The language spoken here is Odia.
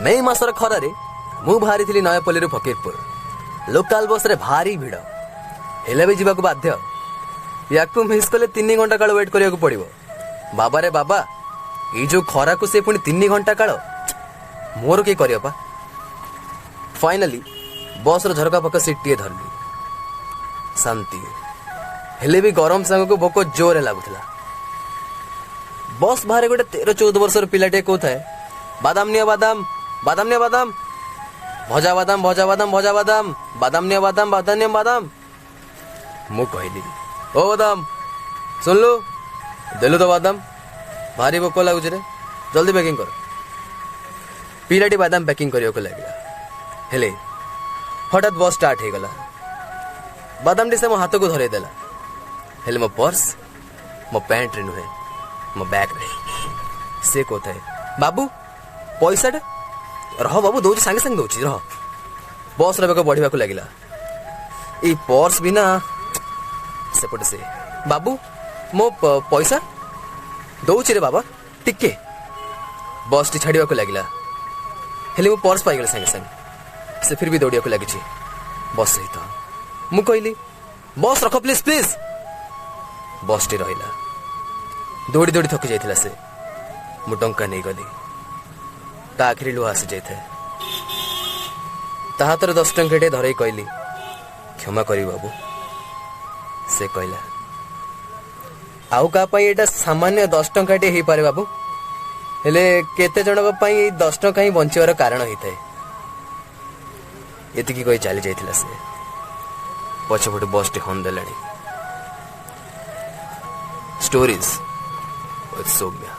ମେ ମାସର ଖରାରେ ମୁଁ ବାହାରିଥିଲି ନୟାପଲ୍ଲୀରୁ ଫକୀରପୁର। ଲୋକାଲ ବସ୍ରେ ଭାରି ଭିଡ଼, ହେଲେ ବି ଯିବାକୁ ବାଧ୍ୟ। ୟାକୁ ମିସ୍ କଲେ 3 ଘଣ୍ଟା କାଳ ୱେଟ୍ କରିବାକୁ ପଡ଼ିବ। ବାବାରେ ବାବା, ଏଇ ଯୋଉ ଖରାକୁ ସେ ପୁଣି 3 ଘଣ୍ଟା କାଳ, ମୋର କିଏ କରିବ ପା? ଫାଇନାଲି ବସ୍ର ଝରକା ପାଖ ସିଟ୍ଟିଏ ଧରିଲି। ଶାନ୍ତି, ହେଲେ ବି ଗରମ ସାଙ୍ଗକୁ ଭୋକ ଜୋରରେ ଲାଗୁଥିଲା। ବସ୍ ବାହାରେ ଗୋଟେ 13-14 ବର୍ଷର ପିଲାଟିଏ କହୁଥାଏ, "ବାଦାମ ନିଅ ବାଦାମ, ବାଦାମ ନିଅ ବାଦାମ, ଭଜା ବାଦାମ, ଭଜା ବାଦାମ, ଭଜା ବାଦାମ, ବାଦାମ ନିଅ ବାଦାମ, ବାଦାମ ନିଅ ବାଦାମ।" ମୁଁ କହିଲି, "ଓ ବାଦାମ, ଶୁଣିଲୁ, ଦେଲୁ ତ ବାଦାମ? ଭାରି ଭୋକ ଲାଗୁଛି ରେ, ଜଲ୍ଦି ପ୍ୟାକିଂ କର।" ପିଲାଟି ବାଦାମ ପ୍ୟାକିଂ କରିବାକୁ ଲାଗିଲା। ହେଲେ ହଠାତ୍ ବସ୍ ଷ୍ଟାର୍ଟ ହେଇଗଲା। ବାଦାମଟି ସେ ମୋ ହାତକୁ ଧରେଇ ଦେଲା, ହେଲେ ମୋ ପର୍ସ ମୋ ପ୍ୟାଣ୍ଟରେ ନୁହେଁ, ମୋ ବ୍ୟାଗରେ। ସେ କହୁଥାଏ, "ବାବୁ, ପଇସାଟା?" "ରହ ବାବୁ, ଦଉଛି, ସାଙ୍ଗେ ସାଙ୍ଗେ ଦଉଛି, ରହ।" ବସ୍ର ବେଗ ବଢିବାକୁ ଲାଗିଲା। ଏଇ ପର୍ସ ବିନା ସେପଟେ ସେ, "ବାବୁ, ମୋ ପଇସା?" "ଦଉଛି ରେ ବାବା, ଟିକେ।" ବସ୍ଟି ଛାଡ଼ିବାକୁ ଲାଗିଲା, ହେଲେ ମୁଁ ପର୍ସ ପାଇଗଲି ସାଙ୍ଗେ ସାଙ୍ଗେ। ସେ ଫିର ବି ଦୌଡ଼ିବାକୁ ଲାଗିଛି ବସ୍ ସହିତ। ମୁଁ କହିଲି, "ବସ୍ ରଖ, ପ୍ଲିଜ ପ୍ଲିଜ।" ବସ୍ଟି ରହିଲା। ଦୌଡ଼ି ଦୌଡ଼ି ଥକି ଯାଇଥିଲା ସେ। ମୁଁ ଟଙ୍କା ନେଇଗଲି। ତା ଆଖିରେ ଲୁହ ଆସିଯାଇଥାଏ। ତା ହାତରେ 10 ଟଙ୍କାଟିଏ ଧରେଇ କହିଲି, "କ୍ଷମା କରିବୁ ବାବୁ।" ସେ କହିଲା, "ଆଉ କାହା ପାଇଁ ଏଇଟା ସାମାନ୍ୟ 10 ଟଙ୍କାଟିଏ ହେଇପାରେ ବାବୁ, ହେଲେ କେତେ ଜଣଙ୍କ ପାଇଁ ଏଇ 10 ଟଙ୍କା ହିଁ ବଞ୍ଚିବାର କାରଣ ହେଇଥାଏ।" ଏତିକି କହି ଚାଲି ଯାଇଥିଲା ସେ। ପଛପଟୁ ବସ୍ଟି ହର୍ନ ଦେଲାଣି। Stories with Soumya.